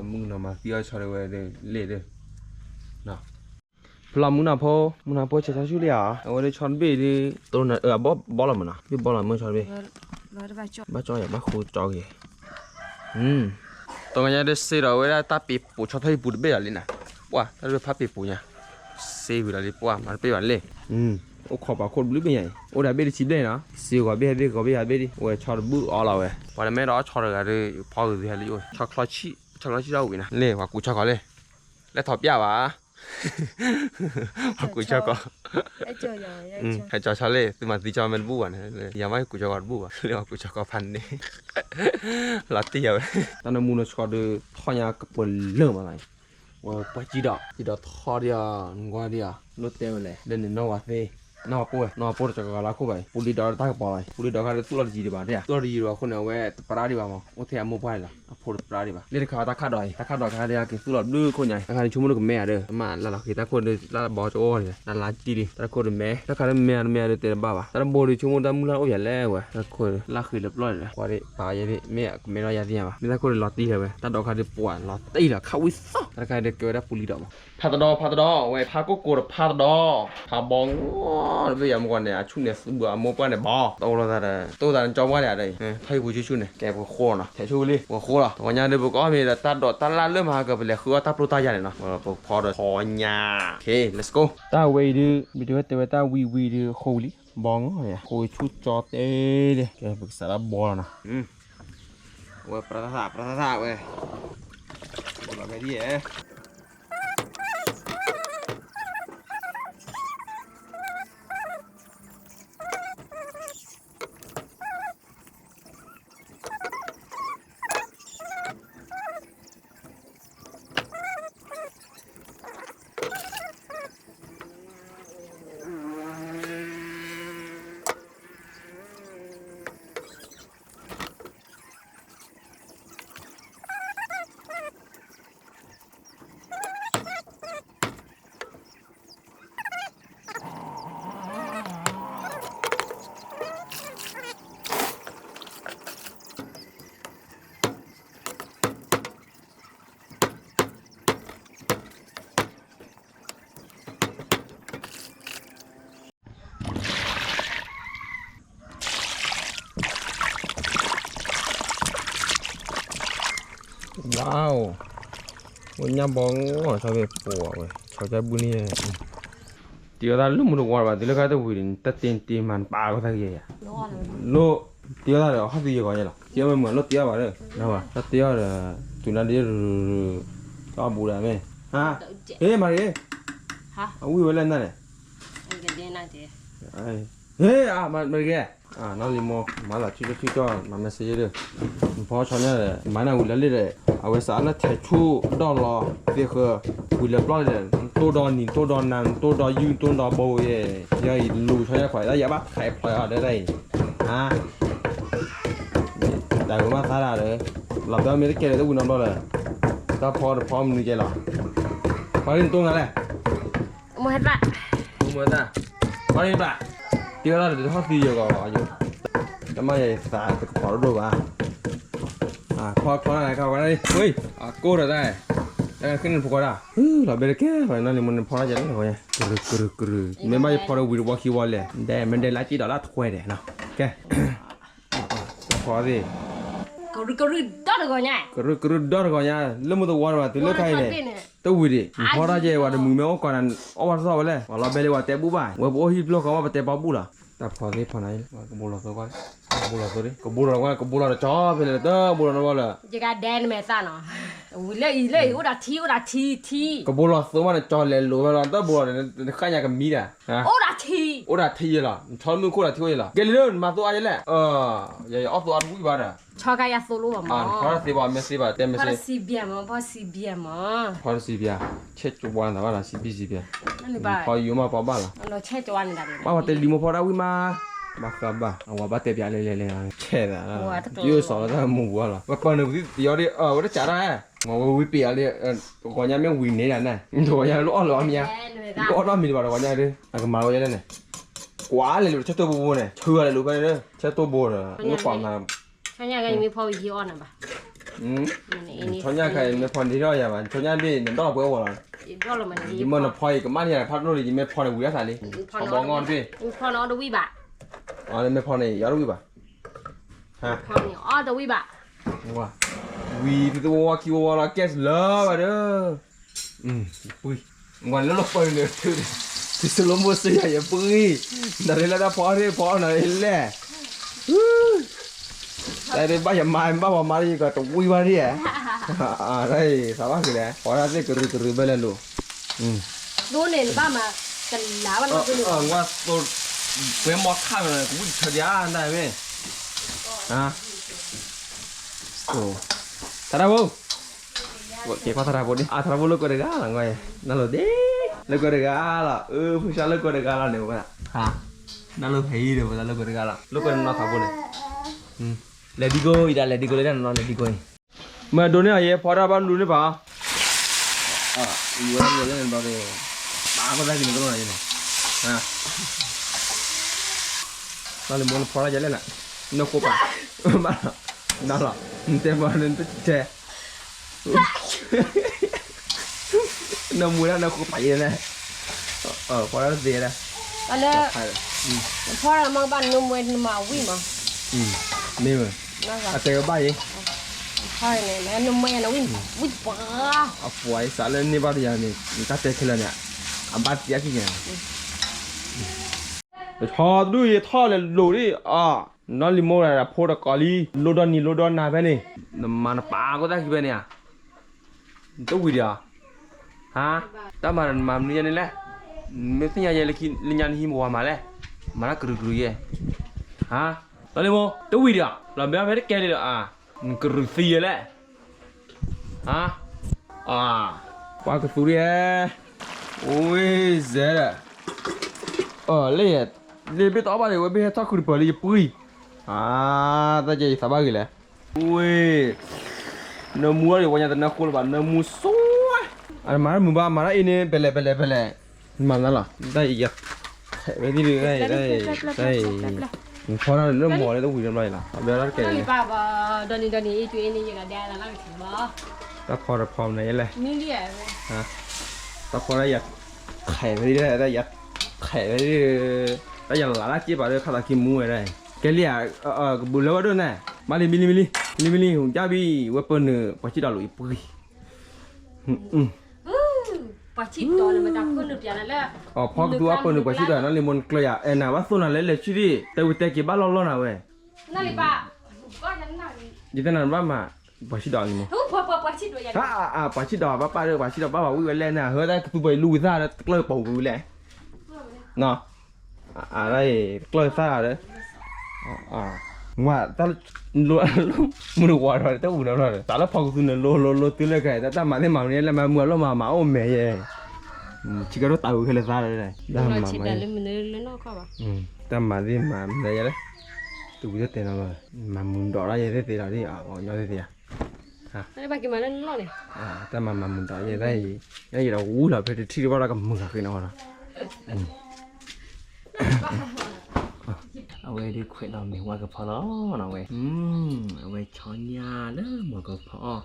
မုၣ်ကနီၤမၤသံအီၤဆီဒီးဝဲဒၣ်လဲၣ်ဒီး ဖျီၣ်မုၣ်ကနီၤဖိ မုၣ်ကနီၤဖိဆဲးဆီဆူၣ်လံဧါ အဝဲဒၣ်ဆီတဘ့ၣ်ဒ် တိၢ်နအၢအဘီၣ်ဘီလီၤမးနီၤ ဘ့ၣ်ဘီလီၤမုၣ်ဆီတဘ့ၣ် ဘၣ်ကၠီယၤ ဘၣ်ဃိကၠီက့ၤ တဂၤညါဒ်စ့ဒီးဝဲဒၣ်တၢ်ပ့ၤပိာ်ဆီထီၣ်ဟံၣ်ပူၤတဘ့ၣ်လီၤလံနၤ ပှၢ် တၢ်ဒုးဖးပ့ၤပိာ်ညါ စ့ဝံၤလီၤလံ ပှၢ် မၤတပ့ၢ်ဘၣ်လံ အိၣ်ခိးပာ်ခိၣ်တဘျုးဘ့ၣ်ညါအံၤ အိၣ်ဒၣ်ဘ့ၣ်တဆံဘျဲၣ်နီၤ စ့ဂီၤဘ့ၣ်ဟဲဘ့ၣ်ဂီၤဘ့ၣ်ဟဲဘ့ၣ်ဒ် ဝဲဆီတဘူၣ်အီလီၤဝဲ ပှၤတမ့ၢ်ဒီးဆီတဂၤဒီး ဖီဂုာ်သ့ဟဲလံအိၣ် ဆီချီဆံၣ် ဆီချီဆံၣ်ထီၣ်ဝံၤနၤ လ့ၣ် ပှၤကူးဆီကီးလံ လဲၤထီၣ်ပျၢ်ဘၣ် ပှၤကူးဆီကီး ဟဲကၠီၤဆီလံ သုမၤသံကၠီၤမ့ၢ်တဘူၣ်ဘၣ်န့ၣ် ယၤမ့ၢ်ကူးဆီကီးတဘူၣ်ဘၣ် လၢပှၤကူးဆီကီးဖးန့ၣ် လီၤတံၢ်ယၤဝဲ တၢ်နမူနဆှီဒီး ထီၣ်ညါကပၢၤလၢာ်မးလီၤ ဝဲပှၤကံဒီး ကံဒီးထီၣ်ဒံးအီၤ နကွၢ်ဒံးအီၤ လိၣ်တဲဝဲလဲၣ် လၢန့ၣ်နီၢ်ဝဲသ့ နီၢ်ပိၢ်ဝဲ နီၢ်ပိၢ်တကီၤလီၤခိၣ်ဘၣ်အံၤ ပူၤလံဒီးတၢ်ကပီၤလီၤအံၤ ပူၤလံဒီးခါဒုးသူၣ်လီၤတယံၤဒံးဘၣ်ဒ် သူၣ်လီၤတယံၤဒံးဘၣ်အဃိန့ၣ် အဝဲတပရၣ်ဒံးဘၣ်မး အိၣ်ထဲအမိၢ်ပှၢ်န့ၣ်လီၤ အဖိတပရၣ်ဒံးဘၣ် လၢတခါတၢ်ခၣ်ဒိးအံၤ တၢ်ခၣ်ဒိးခါဒုးက့ၤသူၣ်လီၤဘျုးခိၣ်ညါအံၤ တၢ်ခါဒုးဆိကမိၣ်တကမဲာ်ဒီး အမၤလၢလီၤဃ့တၢ်ခိၣ်ဒုး လၢဘီကအိၣ်န့ၣ် တၢ်လါတံၢ်လံ တၢ်ခိၣ်ဒုးမဲာ် တၢ်ခါဒုးမဲာ်မဲာ်ဒုးတဲတဘၣ်ဘၣ် တၢ်တဘိဒုးဆိကမိၣ်တၢ်မုၢ်လၢ်အိၣ်ယၤလဲၣ်ဝဲ တၢ်ခိၣ်ဒုး လၢဃ့လၢပျီၢ်န့ၣ် ကွၢ်ဒံး ပာ်ယဲဒ် မ့ၢ်အကမဲထီၣ်ယၤသ့ၣ်ညါဘၣ် မ့ၢ်တၢ်ခိၣ်ဒုးလီၤတံၢ်လၢၤဝဲ တၢ်ဒိးခါဒုးပှၤလီၤတံၢ်လီၤခးဝံသီ တၢ်တခါဒုးကဲဝဲဒၣ်ပူၤလံဒီးမး ဖးတဒီ ဖးတဒီ အဝဲဖးကိၢ်ကိၢ်ဒီးဖးတဒီ ဖးဘီငီ တဘ့ၣ်ယၤမ့ၢ်ကွၢ်န့ၣ် အဆူၣ်န့ၣ်သူဘၣ်အမိၢ်ပှၢ်န့ၣ်ဘီ တအိၣ်လိာ်သးဒီး တအိၣ်သးန့ၣ်ကၠီပှၢ်လၢၤဒီး ထီၣ်ဟံၣ်ပူၤဆူၣ်ဆူၣ်န့ၣ် ကဲပှၤဃိလီၤ ထဲဆူၣ်လံ ပှၤဃိလီၤ တဂီၤညါဒုးပကအီၣ်မ့ၤဒီးတၢ်ဒိးတၢ်လၢ်လၢမဟါက ပလဲၤဃုအီၣ်တၢ်ပျိတၢ်ယၢ်န့ၣ်နီၤ ပဖီဒီးဖီညါ okay let's go တၢ်ဝဲအံၤဒုး မ့ၢ်တဝဲတဲဝဲတၢ်ဝံၤဝံၤဒုး ဃိဝံၤလံ ဘီငီ ဃိဆူၣ်ကၠီတဲဒဲး ကဲပကစးတၢ်ဘီလီၤနီၤ အဝဲပြသသ ပြသသဝဲ ဘီလီၤဖဲဒ်ယဲ ဝါအိၣ် ဝဲညါဘီငီၢ် ဆီဖဲပှၤဝဲ ဆီကၢဘုန့ၣ် တ့အီၣ်တၢ်လၢမူတဝါဘၣ် တုၤလၢခါတဝံၤန့ၣ် တၢ်တ့တ့မၤနပာ်ကီၢ်သၣ်ကယဲၢ်ယၤ လိၣ် တ့အီၣ်တၢ်ဒီးဟီၣ်သံယဂီၤယဲၢ်လီၤ တ့အီၣ်ဝဲမုၢ်လိၣ်တ့အီၣ်ဘၣ်ဒီး တၢ်တ့အီၣ်ဒီး တုၤနၤဒ် တၢ်အီၣ်ဘူးဒၣ်မ့ၢ် ဟါ ဟ့ၣ်မၤတဂ့ၤ အဝံၣ်ဝဲလၢနၤန့ၣ် ဟ့ၣ် မၤတဂ့ၤ နီၢ်လံၤမိၢ် မၤလၢဆူၣ်ဆူၣ်ကၠီ မၤ message ဒီး နဖီဆီညါဒီး မၤနၢ်ဝံၤလၢလံဒီး အဝဲစးလၢထဲဆူၣ်ဒီၣ်လီၤ သ့ၣ်ဃၢ ဝံၤလၢပျီၢ်ဒီး နတိၢ်ဒီးနံၤ နတိၢ်ဒီးနၤ နတိၢ်ဒီးယုၢ် နတိၢ်ဒီးဘိယဲၢ် ယဲအံၤလူၤဆီညါခွဲး တၢ်ယၤဘၣ်ထဲဖျိးအီၤဒီးတၢ်အံၤ ဟါ တၢ်ဂ့ၤမးသးဒၣ်ဒီး လီၤတဲအီၣ်မ့ၢ်တကဲလၢတဝံၤနီတဘျီလၢ တၢ်ဖီတဖီမနုၤကဲလီၤ ဖီဒ်နတိၢ်နၤလဲၣ် မုၢ်ဟဲသၣ် မုၢ်ဟဲသၣ် ဖီဒ်နဘၣ် တ့အီၣ်တၢ်ဒီးဟီၣ်သံယဂီၤ တမ့ၢ်ယသးတကပီၤဒိၣ်ဒိၣ်ဘၣ် ဖီဖီနၤလဲၣ် ခါဝဲ ဝ့ၢ် အကိၢ်ဒီးတၢ် တၢ်ဃ့န့ၣ်ဖိခွါဒၣ် လီၤဘဲတကဲ ဖီနီၢ်လံၤမိၢ်န့ၣ်ဖီထီၣ်ယဲၢ်လၢ ကရူၢ်ကရူၢ်ကရူၢ် မ့ၢ်ဘၣ်ယဖီဒီးဝံၤတဝီခံဝီလဲၣ် ဒဲမ့ၢ်ဒဲလၢကံၣ်ဒီးလၢထွဲဒဲးနီၤ ကဲ ဖီသ့ၣ် ကရူၢ်ကရူၢ်ဒီတဂီၤညါ ကရူၢ်ကရူၢ်ဒီတဂီၤညါ လၢမုၢ်တဝီဘၣ်တုၤလၢခါအံၤန့ၣ် တဝံၤဒံး ဖီထီၣ်ကဲဝဲတမုာ်မ့ၢ်အိၣ်ကီးနၤ အီၣ်ဘၣ်တသီၣ်ဝဲလဲၣ် ပှၤလီၤဘဲလံ ပှၤတဲဘူၣ်ဘၣ် ဝဲပအိၣ်ဟံၣ်တဖျၢၣ်ဃီဘၣ် ပတဲပီဘူၣ်လီၤ တၢ်ဖီသ့ၣ်ဖီနၤ ကဘိလီၤသိ ကဘိလီၤသိ ကဘိလီၤ ကဘိလီၤတကၠီဖဲလဲၣ် တဘိလီၤနဘၣ်လၢ ယကဒဲနမဲာ်သၣ်နီၤ ဝံၤလၢအံၤလၢအံၤ အိၣ်ဒီးထံ အိၣ်ဒီးထံ ထံ ကဘိလီၤသိမး နကၠီလဲၤလိၤဖဲလီၤ တဘိလီၤ နဃၣ်ညါကမံဒၣ် အိၣ်ဒီးထံ အိၣ်ဒီးထံယဲလီၤ နဆီမုၢ်ခိၣ်ဒီးထံအိၣ်ယဲလီၤ ကဲလံလၢနမၤသိအါယဲလဲၣ် ယအီၣ်သိအါတဝံၣ်ဘၣ်ဒီး ဆီခါယၤသိလိဘၣ်မး ဖီတသ့ဘၣ် မ့ၢ်သ့ဘၣ် တဲမ့ၢ်သ့ ဖီတစံးဘျဲၣ်မး ဖီတစံးဘျဲၣ်မး ဖီတစံးဘျဲၣ် ဆဲးကဝါနသးဘၣ်လီၤ စံးဘံၣ်စံးဘျဲၣ် ဖီယိၤမးပှၤဘၣ်လီၤ ဘၣ်တဲလံၤမိၢ်ဖီတၢ်ဝံၣ်မး ဘၣ်ဃးဘၣ် အဝဲဘၣ်တဲပျးလဲၤလဲၤလဲၤ ဆဲးသး ယိၤစီၤလီၤတၢ်မိၢ်ပှၢ်လီၤ ပပၢနုာ်ပသံယီၤဒ် အဝဲတစးတၢ် မ့ၢ်ဝဲဝံပ့ၤအီၤလံ တဂီၤညါမ့ၢ်ဝံၤန့ၢ်ဒၣ်န့ၣ် တဂီၤညါလၢအီၣ်လၢအီၣ်မံၤ လၢအီၣ်နီတမံၤတဘၣ် တဂီၤညါဒ် အကမၤဝဲယဲလဲၣ်န့ၣ် ကွၢ်လဲၤလိာ်တဆဲးတိၢ်ဘိဘိန့ၣ် ဆၢလဲၤလိာ်ဖဲန့ၣ် ဆဲးတိၢ်ဘိဒီး မ့ၢ်ကွၢ်မၤ ဆီညါခါအံၤမ့ၢ်ဖီဝံၤယအီၣ်နၤဘၣ် ဆီညါခါအံၤမ့ၢ်ဖီန့ၢ်ထီၣ်ယၤဘၣ် ဆီညါဘ့ၣ်နဒီၣ်ပှဲၤအိၣ်လီၤ ယမ့ၢ်နဖီအံၤကမၣ်န့ၢ်ယၤဖးဒိၣ်န့ၣ် ယမ့ၢ်ဖီန့ၣ်ဝံၤအသးလံ ဆီဘီငီၢ်တဘ့ၣ် ဖီန့ၢ်အီၣ်တဝံၣ်ဘၣ် မ့ၢ်ဖီန့ၢ်ယအီၣ်တဝံၣ်ဘၣ် ဖီန့ၢ်အီၣ်တဝံၣ်ဘၣ် ဝံၤသုသဝီဝါခံဝီဝါလီၤ ကဲလၢာ်ဘၣ်ဒီး ပှံၤ မ့ၢ်လၢလီၤပၢၢ်န့ၣ် သုစလိမိၣ်စ့ယၤယပှံၤ နၤရ့လၢတၢ်ဖီအီၣ်ရ့ၣ်ဖီအီၣ်နၤရ့လဲၣ် တၢ်ရ့ဘၣ်ယမါ ဘၣ်ပှၤမါရ့ကီးတဝံၣ်ဘၣ်ရ့ၣ် တၢ်သးဘၣ်ဃုာ်လဲၣ် ပှၤတၢ်သ့ၣ်ကရူၢ်ကရူၢ်ဘဲလဲၣ်လိၤ သိန့ၣ်နဘၣ်မၤ ကလါဘၣ်နီၢ်ဘ့ၣ်န့ၣ် ဝဲသိ ပှဲၤမီၢ်ခၣ်မ့ၢ် ကဝံၣ်တဆၢဒံးဧါ နၤမ့ၢ် သရၣ်ဖိ ကဲကွၢ်သရၣ်ဖိဒ် အသရၣ်ဖိလၢကၢတဂၤလီၤ နလိၤဒ့ လၢကၢတဂၤလီၤ အၢ ဖုဆါလၢကၢတဂၤလီၤန့ၣ်ဝဲ ဟါ, နလိၣ်ဖဲအံၤဒီး ပသးလိၣ်ကွဲတဂၤလီၤ, လိၣ်ကွဲနနီၢ်သးဖိန့ၣ်, လဲၤဒံကိအံၤဒၣ် လဲၤဒံကိလၢတၢ်နနီၢ် လဲၤဒံကိအံၤ, မ့ၢ်အဒိန့ၢ်အယဲ ဖီတၢ်ဘၣ်လူန့ၢ်ပၢ်, အဝဲလၢန့ၣ်ဒီး ပာ်ကီတၢ်က့ၤန့ၣ်ကလိၣ်နၤယဲန့ၣ်, နီၢ်လံၤမိၢ်နဖီတၢ်ယဲလဲၣ်နၤ, နဃိပာ်, ဘၣ်လီၤ, နလီၤ, နတဲမၤနတဲ နမူဒါနဃိပာ်ယဲလဲၣ်, ဖီတၢ်တသ့လဲၣ်, လၢ, ဖီတၢ်မၤကဘၣ်နမူနမၤဝံၣ်မး, မ့ၢ်ဝဲ, အတဲဝဲဘၣ်ယဲ, ဖီတၢ်န့ၣ် နမူနဝံၣ်, ဝံၣ်ပှၤ, အပှၤယစးလၢန့ၢ်ဘၣ်တယၤန့ၣ် နတၢ်တဲခဲလၢာ်န့ၣ်, အဘၣ်သံအခံန့ၣ် ပဆီတဒူၣ်ယထီၣ်လဲၤလိာ်ဒံးအီၤ, နီၢ်လံၤမိၢ်ဒီးဖိတကိးလံ, လိၣ်ဒီနံၤလိၣ်ဒီနၤဖဲန့ၣ်, နမၤနပာ်ကီတၢ်ခံဖဲန့ၣ်ဧါ, နတဝံၤဒီး, ဟါ, တၢ်မၤဒီးနမၤမနုၤညါန့ၣ်လဲၣ်, မ့ၢ်သ့ၣ်ညါယဲလၢညါနဟံးမဝၤမးလဲၣ်, မၤတၢ်ကရုၤကရုၤယဲ, ဟါ, နီၢ်လံၤမိၢ် တဝံၤဒီး လီၤမ့ၢ်ဖဲတကဲလံဒီးအါ, နကရုၤသံယဲလဲၣ် ဟါ, အါ, ပှၤကသူဒ်, ဝ့ၢ်စဲဒီး, အၢ လၢယ, လၢဘ့ၣ်တီဘၣ်န့ၣ် ဝဲဘ့ၣ်ဟဲထီၣ်ခုတပၢၤလၢယပှံၤ, အါ, တၢ်ကဲယသးဘၣ်ဂ့ၤလဲၣ်, ဝ့ၢ်, နမူထီၣ်ဒံး ပှၤညါတနၢ်ဃိလၢၤဘၣ် နမူစိ, အမၤတၢ်မုာ်ဘၣ် မၤတၢ်အံၤန့ၣ် ပလဲၤပလဲၤပလဲၤ, မၤသးလီၤ, တၢ်အံၤယ, ဝဲသ့ၣ်ဒ်, တၢ်အံၤ, နဖီတၢ်လၢမီၤလၢတဝံၤတဘျီအံၤလီၤ, အဘၣ်တၢ်တကဲလၢ, တၢ်ဖီတဖီမနုၤလဲၣ်, တၢ်ဖီတဖီမနုၤလဲၣ်, တၢ်ဖီတၢ်ယ, ခဲဝဲ, တၢ်ယ, ခဲဝဲ, တၢ်ယလၤလၢက့ၤပာ်လၢခါသးက့ၤမူဝဲဒၣ်, ကဲလံဧါ, ကဘူးလၢဝဲဒၣ်န့ၣ်, မၤလံမံလံမံလံ, မံလံမံလံ ဟူးကၠၢ်ဘံၣ် ဝဲပၢနုာ် ပှၤဆံးဒီးလိာ်ယပှံၤ ဖီကသူအပၢနုာ်ပှၤဆံးဒီး နီၢ်လံၤမိၢ်နကျၢၤယၤ အဲၣ်နၤဘၣ်သိၣ်နၤလၢလဲၤဆံဒံၣ် တဲဝံၤတဲက့ၤဘၣ်လီၢ်လီၢ်နၤဝဲ, ယတဲနၤဘၣ်မၤ, ပှၤဆံးဒီးလံၤမိၢ်, ပှၤဆံးဒီးဘၣ်ပာ်ဒီး ပှၤဆံးဒီးဘၣ်ဝံၣ်ဝဲလဲၣ်န့ၣ် ဟၢတၢ်ကသူပှၤအံၤလူဝံသၣ်ဒီး တကျၢၢ်ပီၤဝံၤဝဲလဲၣ် အတၢ်အံၤ တကျၢၢ်သၣ်ဒီး, ဝဲတၢ်, မုၢ်တဝီဒီး တၢ်အူဒီးဘျီဒီး သးလၢဖီကသူန့ၣ် လိၤလိၤလိၤတုၤလၢကဲ တၢ်မၤသ့ၣ်မၤမနုၤလဲၣ် မၤမုာ်အလီၢ်မၤမၤအိၣ်မဲာ်ယဲ, ဆံကဲဒိၣ်တၢ်အူခဲလၢာ်သၣ်ဒီး, တၢ်မၤမၤယဲ, တၢ်မၤသ့ၣ်မၤမနုၤယဲလဲၣ်, တဝံၤတတဲနီၤလီၤ, မၤမုာ်ဒီးတၢ်ယဲသ့ၣ်သ့ၣ်လီၤဒ်အီၤညီသ့ၣ်သ့ၣ်ဧါ တၢ်မၤမၤမုာ်ဒီးယဲဒၣ်အံၤ, ယဲဒီးဝူလီၤဖဲတထံၣ်တဘၣ်ဒီးကမုာ်လီၤဃ့နီၤဒီး, အဝဲဒုးခွဲးဒီးမ့ၢ်ဝါကဖီလီၤနီၤဝဲ, အဝဲဆီညၣ်လၢမီၤကဖီအီၣ်,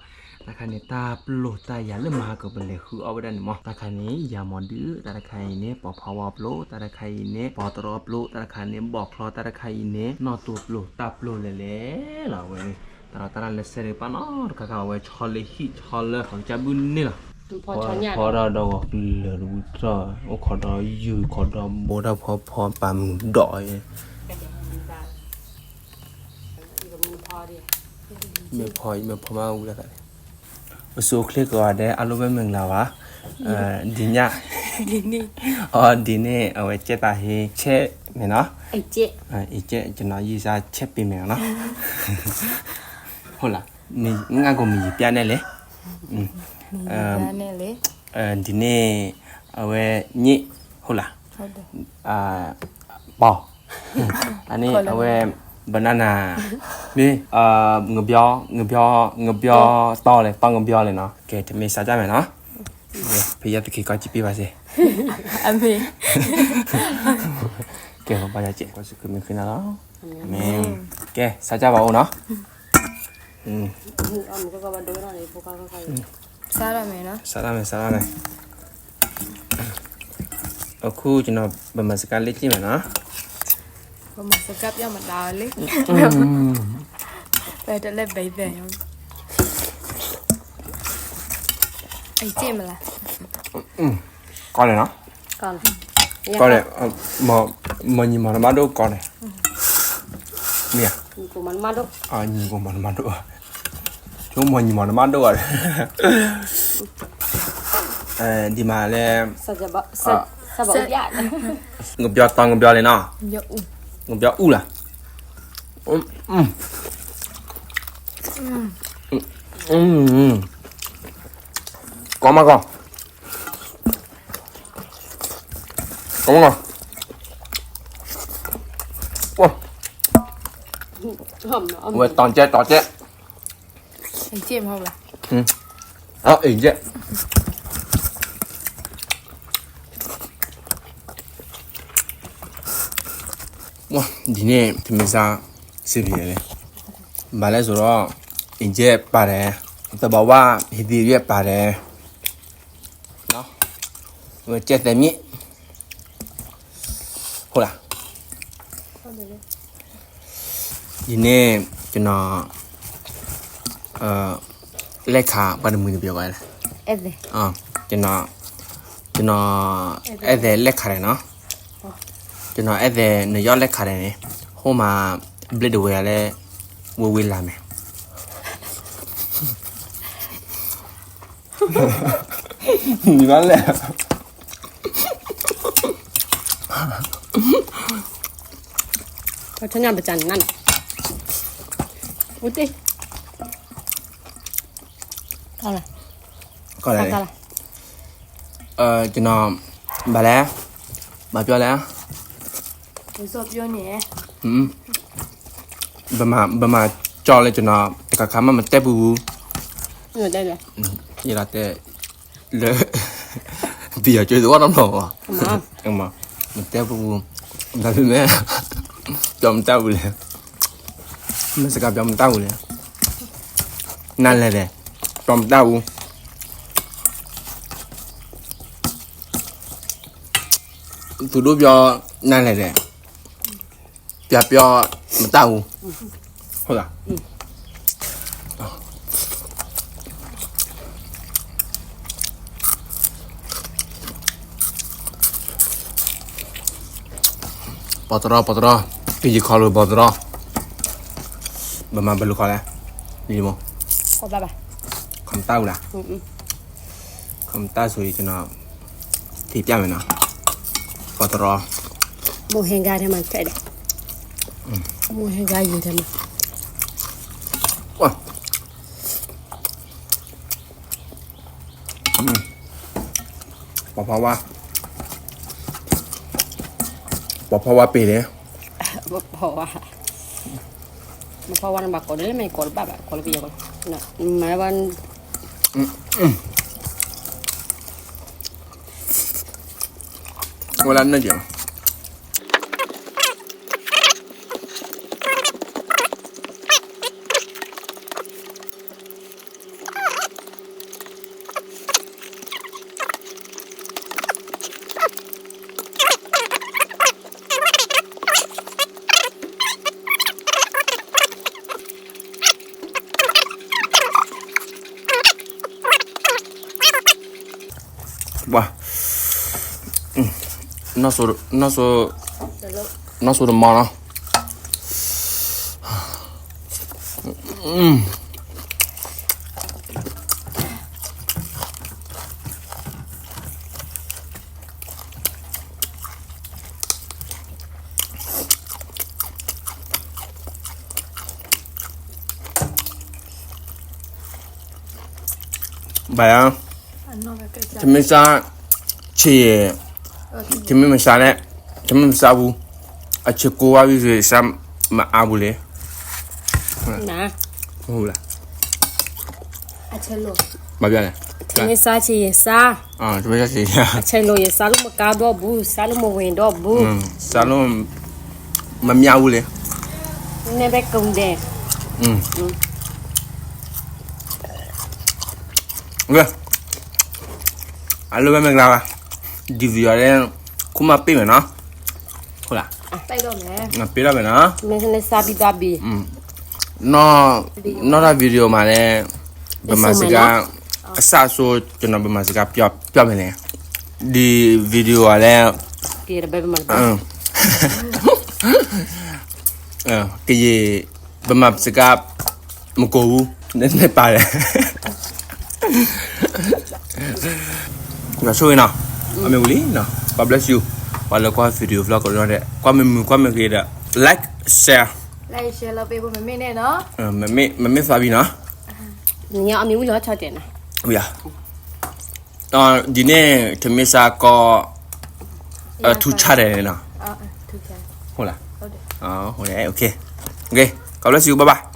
တၢ်ခါန့ၣ် တၢ်ပျိတၢ်ယၤလၢမၤဟးကပလဲၤဃုအီၣ်ဝဲဒၣ်န့ၣ်မး, တၢ်ခါန့ၣ် ယၤမီၤဒုး, တၢ်တခါအံၤန့ၣ် ပီၤဖီဝါပျိ, တၢ်တခါအံၤန့ၣ် ပီၤတရီပျိ, တၢ်တခါန့ၣ် ဘီၣ်ချီ, တၢ်တခါအံၤန့ၣ် နီၢ်တိၢ်ပျိ, တၢ်ပျိလဲၤလဲၤလီၤဝဲ, တၢ်လီၤတၢ်လၢစဲးဒုးပာ်နီၤတခါခါ အဝဲဆီလၢဟံၣ်ဆီလၢဟီၤကစၢ်ဘုန့ၣ်လီၤ. ဖီဒီးဒီဂီၤကလၢာ်တဝံၤထီၣ်, အိၣ်ခိးဒီးယုၢ်ခိးဒီးဘိတၢ်ဖီဖီပာ်မုာ်ဒီးယဲ, မ့ၢ်ဖီ, မ့ၢ်ဖီမးဝံၤလီၤသး, ပစိၤအိၣ်ချ့ကိးဂၤဒဲး အလိၣ်ဘၣ်မ့ၢ်ဂ့ၤလၢၤဘၣ်, ဒ်ညါ, အီၤဒ်န့ၣ် အဝဲကဲတၢ်ဟ့ဆဲးမ့ၢ်နီၤ, အံၤကဲ, ကျွန်တော် ရေးစားချက်ပေးမယ်နော်, ဟုတ်လား, ငါ့ကို မရေပြားနဲ့လေ, ဒီနေ့ အဝဲ ညှစ်, ဟုတ်လား, ပီၤ, အန့ၣ် အဝဲ banana, မ့ၢ်, ငဘျီ, ငဘျီ, ငဘျီ, တီလဲၣ်, တီငဘျီလဲၣ်နီၤ, ကဲ တမ့ၢ်စးကြမယ်နော်, ဘုရားသခင်ကောင်းချီးပေးပါစေ, အမ့ၢ်, ကဲ ပဘၣ်ယၤကဲ, ကစူၢ်ကမ့ၢ်ဃ့နၤလီၤ, အမ့ၢ်, ကဲ စးကြပါဦးနော်, စားတော့မယ်နော်, စားတော့မယ်, စားတော့မယ်, အခုကျွန်တော် ဗမာစကား လေ့ကျင့်မယ်နော်, ဗမာစကား ပြောမသားလေ, ဘယ်တလဲဘယ်ဘယ်ရော, အံၤကြည့်မလား, ကောင်းတယ်နော်, ကောင်းတယ်, မညီမနမတို့ ကောင်းတယ်, မရ, ညီကိုမနမတို့, ညီကိုမနမတို့, ကျိုးမညီမနမတို့ ရတယ်, ဒီမှာလည်း ငပြောတောင်းငပြောလေနော်, ငပြောဥလား, ကောင်းမကောင်း, ကောင်းမကောင်း, ဝဲတီၤကဲတီၤကဲ, အ့ကဲ, ဒ်န့ၣ် ထမင်းစား စ့ၢ်ကီးလဲၣ်, ဘၣ်လဲၣ်ဆိုတော့ အ့ကဲပါတယ်, သဘာဝ ဟံးသီးရွက်ပါတယ်, ဝဲကဲသဲးမံ, ဟုတ်လား, ဒီနေ့ ကျွန်တော် အဲ လက်ခါ ဘာတမွေးတပြောပါလဲ, အဲ ကျွန်တော် ကျွန်တော် ဧည့်သည်လက်ခံတယ်နော်, ကျွန်တော်ဧည့်သည်နှစ်ယောက်လက်ခံတယ်န့ၣ်, ဟိုမှာ ဘလစ်တဝဲလဲ ဝေဝေးလာမယ်, ညီပါလဲ, ပထနာပကြနန, ဦးတေး, ကောင်းလား, ကောင်းလား, ကောင်းလား, အဲ ကျွန်တော် ဘာလဲ, ဘာပြောလဲ, ဦးစောပြောနေတယ်, ဟွန်း, ဗမာ ဗမာကျော်လဲ ကျွန်တော် တစ်ခါမှ မတက်ဘူးဘူး, မတက်ဘူး, ရတဲ့ လၢ ဘီယာကျွေးတော့တော့မလို့ပါ, အမ မတက်ဘူးဘူး, ဒါပေမဲ့ ကျော်မတက်ဘူးလေ, မစကားပြောမတတ်ဘူးလေ, နားလဲတယ်, ပြောမတတ်ဘူး, သူတို့ပြောနားလဲတယ်, ပြပြောမတတ်ဘူး, ဟုတ်လား, ပေါ်တရီ ပေါ်တရီ, ကယီၤခီလိာ် ပေါ်တရီ, ဗမာဘယ်လိုခေါ်လဲ, ညီမ, ခေါ်မတတ်ဘူးလား, ခေါ်မတတ်ဆိုရင် ကျွန်တော် ထည့်ပြမယ်နော်, ပေါ်တရီ, မုန့်ဟင်းခါထဲမှာထည့်တယ်, မုန့်ဟင်းခါရေထဲမှာ, ဝါ ပီၤဖီဝါ, ပီၤဖီဝါပ့ၤန့ၣ်, ပီၤဖီဝါ, ပီၤဖီဝါန့ၣ်ဘၣ်ကိးဒ်လဲၣ် မ့ၢ်ကိးတဘၣ်ဘၣ် ကိးလၢပယီၤ, မၤဘၣ်, ဝဲလၢနၢ်က့ၤ ဝါ, နီၢ်စိ, နီၢ်စိ, နီၢ်စိတမီၤနီၤ. ဘၣ်ယၤ, ထမင်းစားချင်ရင်, ထမင်းမစားနဲ့, ထမင်းမစားဘူး, အချိန်ကုန်သွားပြီဆိုရင် စားမအားဘူးလေ. နာ်, မဟုတ်ဘူးလား, အချိန်လို့, ဘာပြောလဲ, ထမင်းစားချင်ရင်စား, အာ, ထမင်းစားချင်ရင်စား, အချိန်လို့ရင်စားလို့မကောင်းတော့ဘူး, စားလို့မဝင်တော့ဘူး, စားလို့မမျှဘူးလေ, နည်းပဲကုန်တယ်. ကဲ, အားလုံးပဲမင်္ဂလာပါ, ဒီဗီဒီယိုလေး ခုမှပိတ်မယ်နော်, ဟုတ်လား, ပိတ်တော့မယ်နော်, မင်းလည်းစားပြီးသွားပြီ, နောက်, နောက်ထပ်ဗီဒီယိုမှာလည်း ဗမာစကား အစအဆို ကျွန်တော်ဗမာစကားပြော, ပြောမယ်လေ, ဒီဗီဒီယိုကလည်း ကရင်, ဗမာစကား မကုန်ဘူး, နည်းနည်းပါတယ်, ကဆိၣ်ဂ့ၤနီၤ, အမ့ၢ်ဝံၤလံနီၤ, God bless you, ပှၤလၢကွၢ် video vlog ကဒီး ကွၢ်မ့ၢ်မုာ်ကွၢ်မ့ၢ်ဂ့ၤဒီး like share, like share လီၤပ့ၤဖိမ့မ့ၢ်န့ၣ်နီၤ, မ့မ့ၢ်သးဘံနီၤ, နညီအမံၤဝံၤလီၤဆီတဲာ်နီၤ, ဝံၤဧါ, ဒီနေ့ ထမင်းစားကီး ထူးခြားတယ်နော်, ဟုတ်လား, ဟုတ်တယ်, ဟုတ်တယ်, okay, okay, God bless you, bye bye.